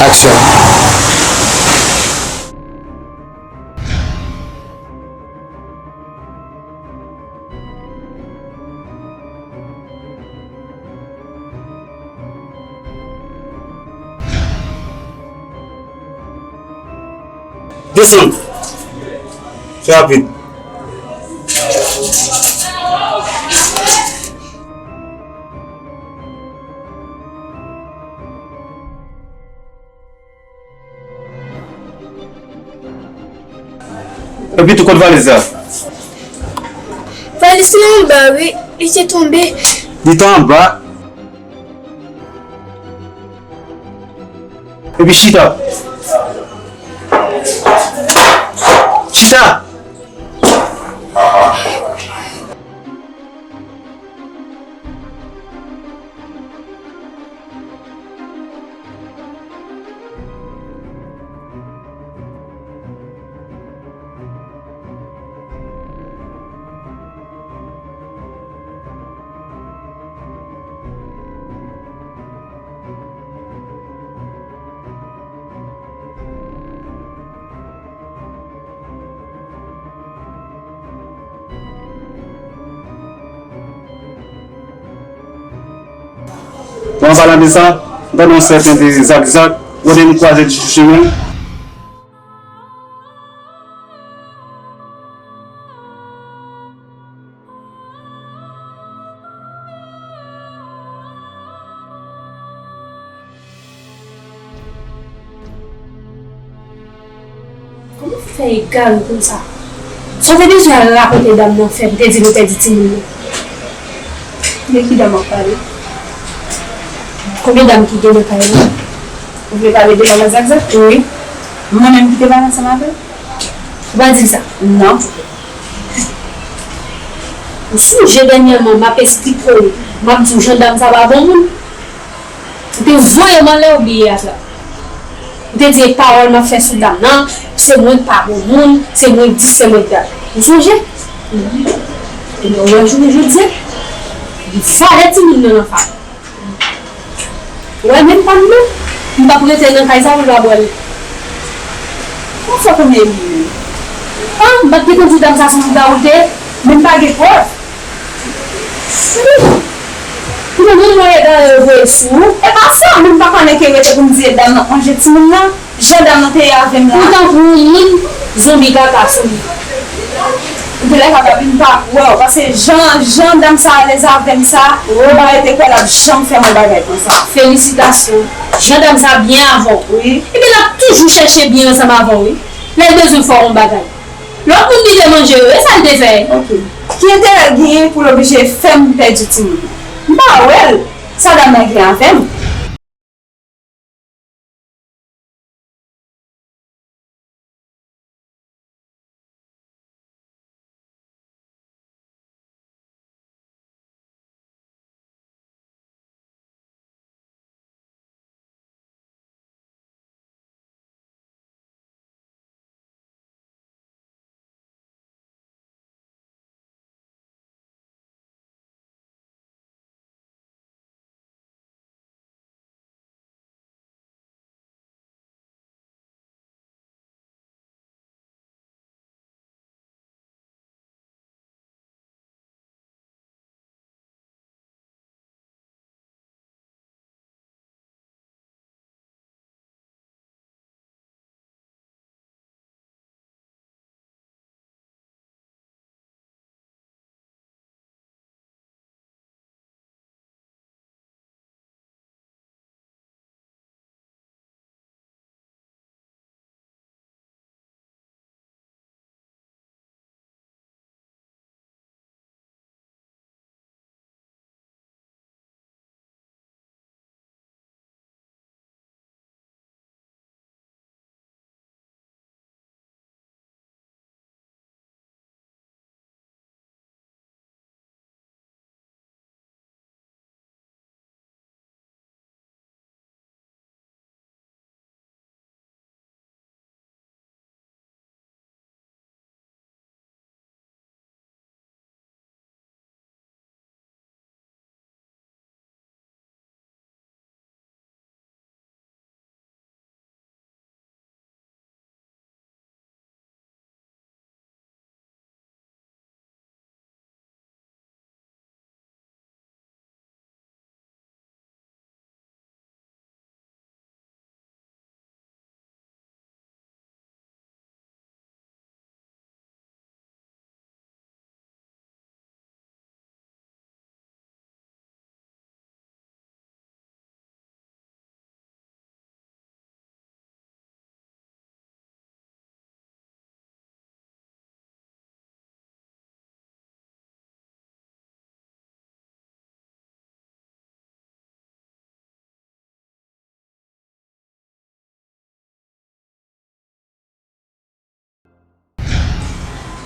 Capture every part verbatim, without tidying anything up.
Aksyon. Desann. Fè rapid. Epi tou kot valiz la? Valiz lan anba, wi. Li te tonbe. Li te anba. Epi chita. Chita! Bon, an palan de sa, m tande yon sèten de Zak Zak, kote m kwaze l sou chemen. Kòman w fè egal konsa? Sa w te bezwen al rakonte dam nan fè m te di nou pèdi timoun nan? De ki dam w ap pale? Konbyen dam ki gen nan kay la? Ou vle pale de manman Zakzak? Wi. Mwen menm ki te pale ansanm avè l? Ou pa di l sa? Non. Ou sonje dènyèman m ap esplike w, m ap di w jan dam sa pa bon moun? Ou te voye m anlè, ou bliye sa. Ou te di e pawòl m ap fè sou dam nan, se mwen k pa bon moun, se mwen k dis, se mwen k dat. Ou sonje? Ebyen, ou wè jounen jodi a, valè timoun nan nan fam. Ou wè menm pa m nan, m p ap rete nan kay sa pou l pa bwè l. Ou fè konbyen li menm? An, m pa t gentan di w dam sa se yon lougarou l te ye, men m pa gen prèv. Ou konn moun mwen egal yo voye sou ou. E pa sa, men m pa konnen ke rete pou m di e dam nan manje timoun nan, jan dam nan te ye avè m la. Ou tankou yon moun, zonbi kaka sou li. Ou genlè kapab vin pa kwè w, paske jan, jan dam sa alèz avè m sa, m pa rete kwè l ap janm fè m yon bagay konsa. Felisitasyon. Jan dam sa byen avè w. Wi. Ebyen l ap toujou chèche byen ansanm avè w, wi. Lè l bezwen fè w yon bagay. Lòt moun li te manje yo, e sa l te fè? Ok. Ki enterè l genyen pou l oblije fè m pèdi timoun nan? M pa wè l. Sa dam nan gen avè m?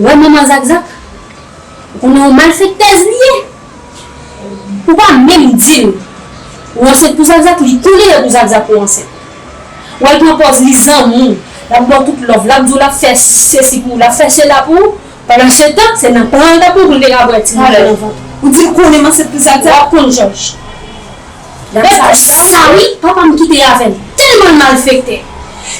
Ou wè manman Zakzak? Ou konnen yon malfektèz li ye. Ou pa menm di l ou ansent pou Zakzak, li konnen e pou Zakzak ou ansent. Ou wè l pran pòz li zanmi w, l ap ba w tout love, l ap di w l ap fè sesi pou ou, l ap fè sela pou ou. Pandansetan, se nan plan l t ap pran pou l te ka bwè timoun nan nan vant ou. Ou di l konnen m ansent pou Zakzak? W ap konn Jòj. Rete sa wi, papa m kite avè m. Tèlman l malfektè.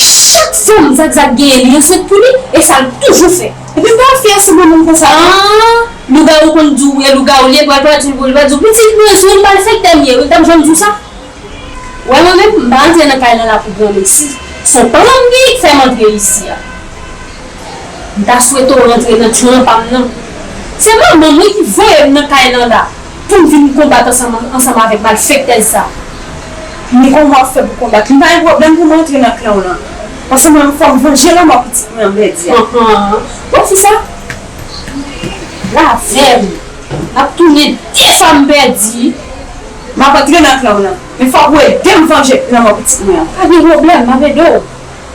Chak fanm Zakzak genyen li ansent pou li, e sa l toujou fè. Epi m pa fè ansanm ak moun konsa non. Ah, lougawou konn di w e lougawou li ye, pral pral di w, pral di w pitit mwen, se yon malfektè m ye wi, l t ap janm di w sa? Wè mwen menm, m pa antre nan kay lan la pou granmesi. Se yon plan m genyen k fè m antre isi a. M ta swete w rantre nan klan pa m nan. Se manman m wi ki voye m nan kay lan la pou m vin konbat ansanm, ansanm avèk malfektèz sa. Men kòman w ap fè pou konbat li? M pa gen pwoblèm pou m rantre nan klan w lan. Paske mwen menm fò m vanje lanmò pitit mwen an Bèdi a. Anhan. Bon fi sa. Ravè m. M ap tounen de fwa m pèdi. M ap rantre nan klan w lan. Men fòk ou ede m vanje lanmò pitit mwen an. Pa gen pwoblèm, m ap ede w.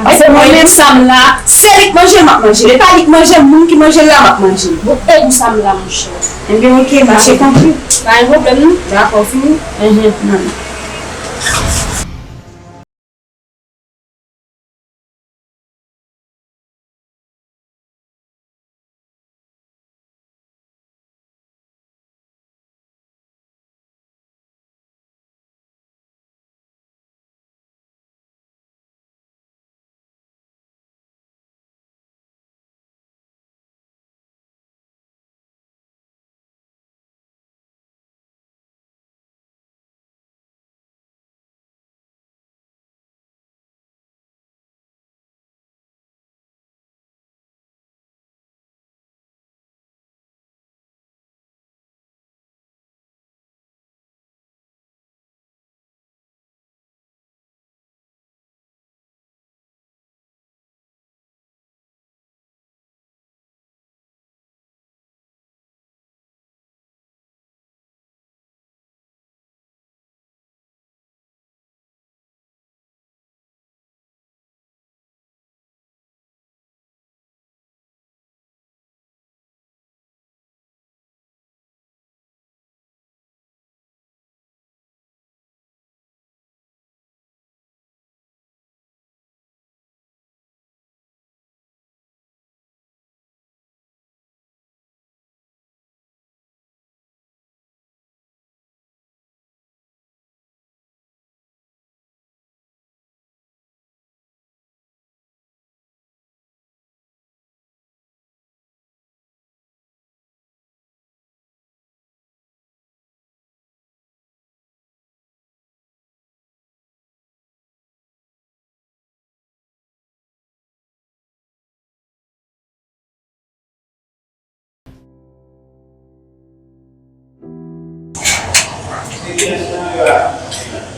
Paske mwen menm sa m la, se li k manje l, m ap manje l. E pa li k manje m, moun ki manje l la, m ap manje l. Bon, e pou sa m la, monchè. Ebyen, oke, mache tanpri. Pa gen pwoblèm, non. Dakò, fini. Mhm.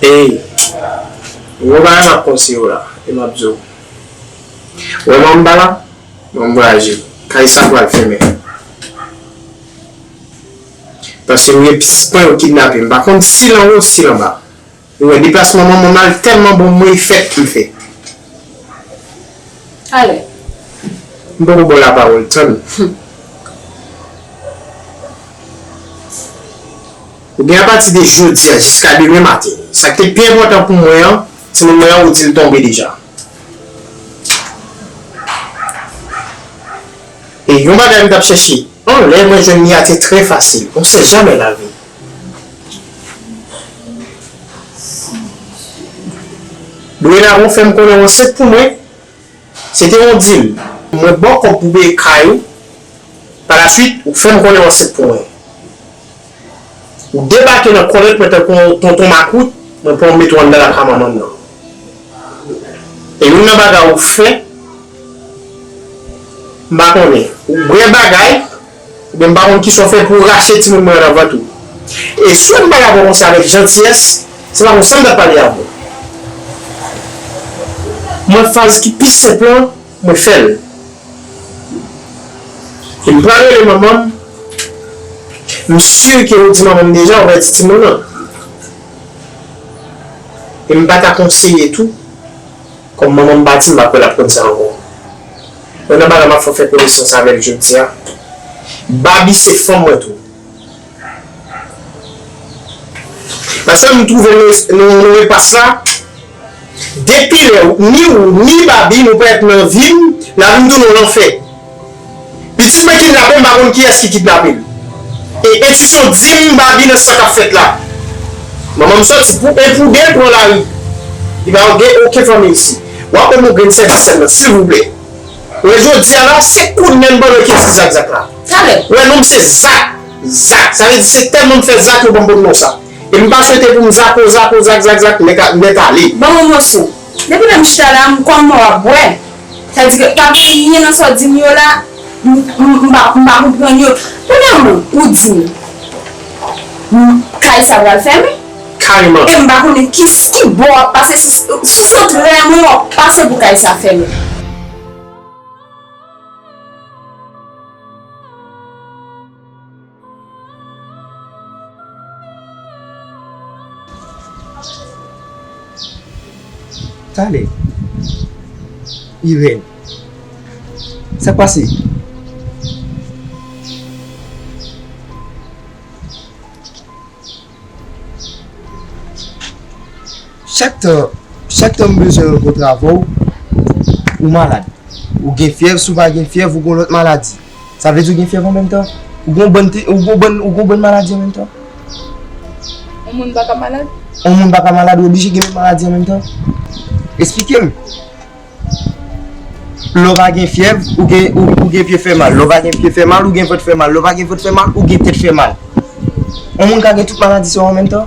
Ey, gwo bagay m ap konseye w la, e m ap di w. Wè manm ba la, manm vwayaje, kay sa pral fèmen. Paske m gen pitit mwen yo kidnape, m pa konn si l anwo, si l anba. Ou wè deplasman manman m al tèlman bon, mwen e fèt m fè. Ale. M poko ba w lapawòl, tann. Oubyen apati de jodi a jiska demen maten, sa k te pi enpòtan pou mwen an, timoun mwen an ou di l tonbe deja. E yon bagay m t ap chèche anlè mwen jwenn li a te trè fasil, on sait jamais la vie. Dorénavant ou fè m konnen w ansent pou mwen, se te yon deal. Mwen ba w kòb pou peye kay ou, pa la swit ou fè m konnen w ansent pou mwen. Ou debake nan kòlèt mwen tankou yon tonton makout, mwen pran w mete w anndan lakay manman m nan. E youn nan bagay ou fè, m pa konnen, ou bwè bagay, oubyen m pa konn kisa w fè pou w rache timoun mwen an nan vant ou. E si w pa t pale avè w konsa avèk jantiyès, se pa konsa m t ap pale avè w. Mwen faz ki pi senp lan, mwen fè l. E m pral rele manman m. M si ke ou di manman m deja ou pèdi timoun nan. E m pa ta konseye tou, kòm manman m pati, m pa kwè l ap konn sa ankò. Pandan bagay m ap fè, fè konesans avè l jodi a, Babi se fanm mwen tou. Paske m twouve nou, nou, nou repas la, depi lè ou, ni ou, ni Babi, nou parèt nan vi m, lavi m tounen yon lanfè. Pitit mwen kidnape, m pa konn kiyès ki kidnape l. E enstitisyon di m, Babi nan sa k ap fèt la. Manman m sòti pou en pou de, l pran lari. Li pa gen okenn fanmi isi. W ap ban m yon grenn sèvis sèlman, silvouplè. Wè jodi a la, se kounye a m ban nou ki di Zak Zak la. Talè. Wè non m se Zak Zak. Sa vle di se tèlman m fè Zak yo ban m bon non sa. E m pa swete pou m Zako, Zako, Zak, Zak, Zak, nèt a-, nèt ale. Ban m yon moso. Depi lè m chita la, m kòm mò ap bwè. Sa vle di ke pa gen anyen nan sa w di m yo la, m, m, m pa, m pa konprann yo. Premyèman, ou di m, m, kay sa pral fèmen. Kareman. E m pa konnen ki, ki bò w ap pase, sou, sou fwontyè mwen w ap pase pou kay sa fèmen. Talè. Irèn. Sa k pase? Chak tan, chak tan m bezwen rankontre avè w, ou malad. Ou gen fyèv, si w pa gen fyèv, ou gen lòt maladi. Sa vle di ou gen fyèv an menm tan? Ou gen bann, ou gen bann, ou gen bann maladi an menm tan? Yon moun pa ka malad? Yon moun pa ka malad, ou oblije gen menm maladi an menm tan? Esplike m. Lè w pa gen fyèv, ou gen, ou, ou gen pye fè mal. Lè w pa gen pye fè mal, ou gen vant fè mal. Lè w pa gen vant fè mal, ou gen tèt fè mal. Yon moun ka gen tout maladi sa yo an menm tan?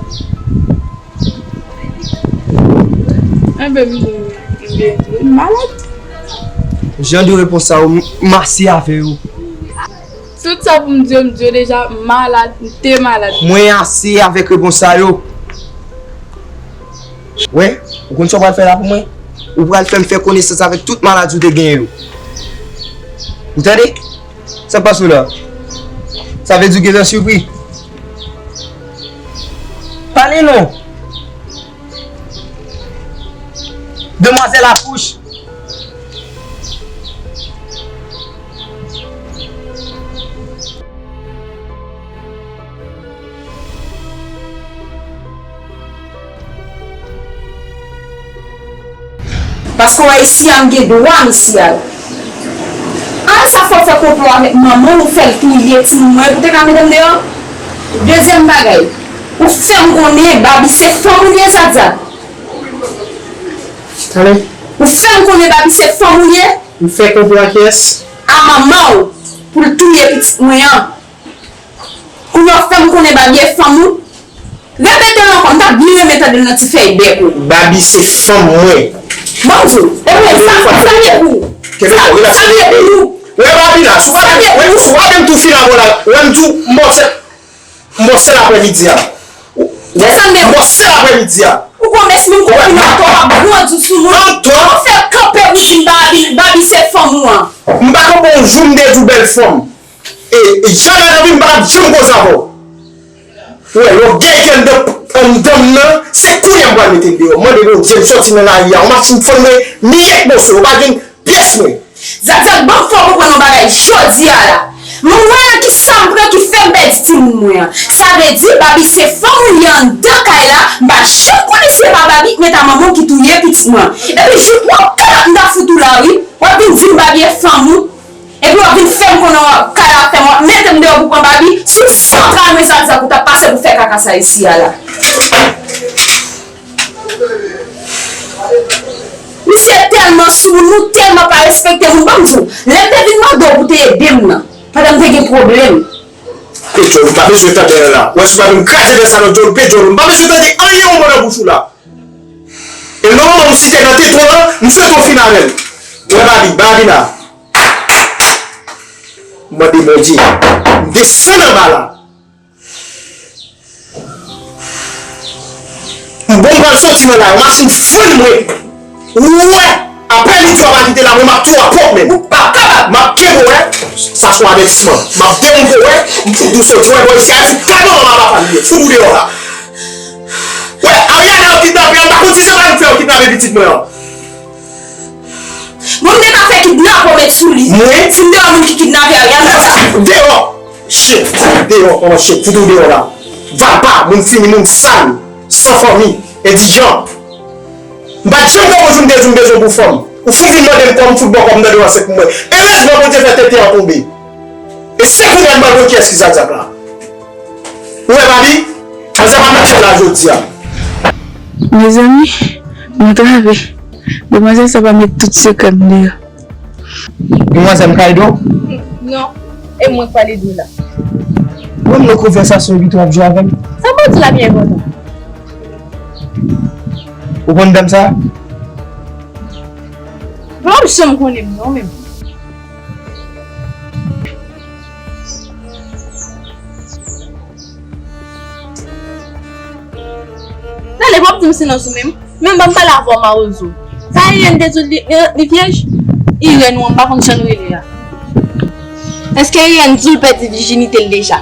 Enben, m, m, m, m malad. Jan de repons sa yo, m, m ase avè yo. Tout sa pou m di yo, m di yo deja, m malad, m te malad. Mwen ase avèk repons sa yo. Wè, ou konn sa w pral fè la pou mwen? Ou pral fè m fè konesans avèk tout maladi w te genyen yo. Ou tande? Sa k pase w la? Sa vle di w gentan sipri? Pale non! Demwazèl akouche. Paske w wè isi a, m gen dwa m isi a. Al sa fò w fè konplo avèk manman w, ou fè l touye timoun mwen pou te ka mete m deyò. Dezyèm bagay, ou fè m konnen Babi se fanm ou li ye, Zak Zak. Talè. Ou fè m konnen Babi se fanm ou li ye. M fè konplo a kiyès? A manman w, pou l touye pitit mwen an. Kounye a w fè m konnen Babi e fanm ou. Repete l ankò, m ta byen renmen tande l nan ti fèy bèk ou. Babi se fanm mwen. Ban m di w, e mwen, sa, sa m ye pou ou? Kenbe sa, sa m ye pou ou? Wè Babi la, si w pa, wè, si w pa menm tou fin avè w la, wè m di w, m bò sèl, m bò sèl aprèmidi a. Wè, m bò sèl aprèmidi a. Ou konn mèsi moun konprann nan to w ap grandi sou moun. Ou fè kanpe pou di m Babi, Babi se fanm ou an. M pa kanpe yon jou m te di w bèl fanm. E, e janm nan vi m pa t ap janm koze avè w. Ou wè, lògèy ki anndan, anndan m nan, se kounye a m pral mete l deyò. Mande Bondye m sòti nan lari a, yon machin fann mwen miyèt moso, yo pa jwenn pyès mwen. Zak Zak, ban m fè w konprann yon bagay jodi a la. M wè nan kisa m pran ki fè m pèdi timoun mwen an. Sa vle di, Babi se fanm ou ye anndan kay la, m pa t janm konnen si se pa Babi k mete a manman w ki touye pitit mwen an. Epi jouk yon kalòt m ta fout ou la wi, w ap vin di m Babi e fanm ou. Epi w ap vin fè m konnen w ap kale afè m, w ap mete m deyò pou pran Babi, sou zantray mwen Zak Zak ou t ap pase pou fè kaka sa isi a la. Misye tèlman sou moun, nou tèlman pa respekte moun, ban m di w, lè m te vin mande w pou te ede m nan, pandan m te gen pwoblèm. Pe djòl, m pa bezwen tande anyen la. Ou wè si w pa vin kraze fè sa nan djòl, pe djòl, m pa bezwen tande anyen ou mwen nan bouch ou la. E non, m site nan tete w lan, m swete w fin avè l. Wè Babi, Babi la. M mande Bondye. M desann anba la. M bon, m pral soti nan la, yon machin fann mwen. Ou wè, aprè midi w ap kite la, mwen m ap touye w a pòt menm. Ou p ap kapab. M ap kenbe w, wè. Sa se yon avètisman. M ap demontre w, wè. M fout ou soti, wè, bò isi a, se kado manman papa m ye. Fout ou deyò la. Wè, Ariana yo kidnape a, m pa konn si se pa nou k fè yo kidnape pitit mwen an. Bon, m te ka fè kidnapè w met sou li. Mwen? Si m te wè moun ki kidnape a, gade sa. Deyò! Shit! Deyò, kòman shit? Fout ou deyò la. Valpa, moun fini, moun sal, san fanmi, endyan. M pa t janm pran pòz ou m te di m bezwen pou fanm. Ou fout vin mande m kòb, m fout ba w kòb, m tande w ansent pou mwen. Erezman Bondye fè tenten an tonbe. E se kounye a m pral konn kiyès ki Zak Zak la. Ou wè, papi? Sa, sa pa t ap fè la jodi a. Mezanmi, m antrave. Demwazèl sa pa met tout sekrè m deyò. Demwazèl, m ka ede w? Non, e mwen k pral ede w la. Mwen, nan konvèsasyon epi tou w ap jwe avè m. Sa m pral di la pi enpòtan. Ou konn dam sa? Bon, m janm konnen m non, menm. Tande, w ap di m silans ou menm? Menm ban m pale avè w, mawozo. Sa Irène te di w li, li, li vyèj? Irène ou an, m pa konn jan l rele a. Èske Irène di w l pèdi vijinite l deja?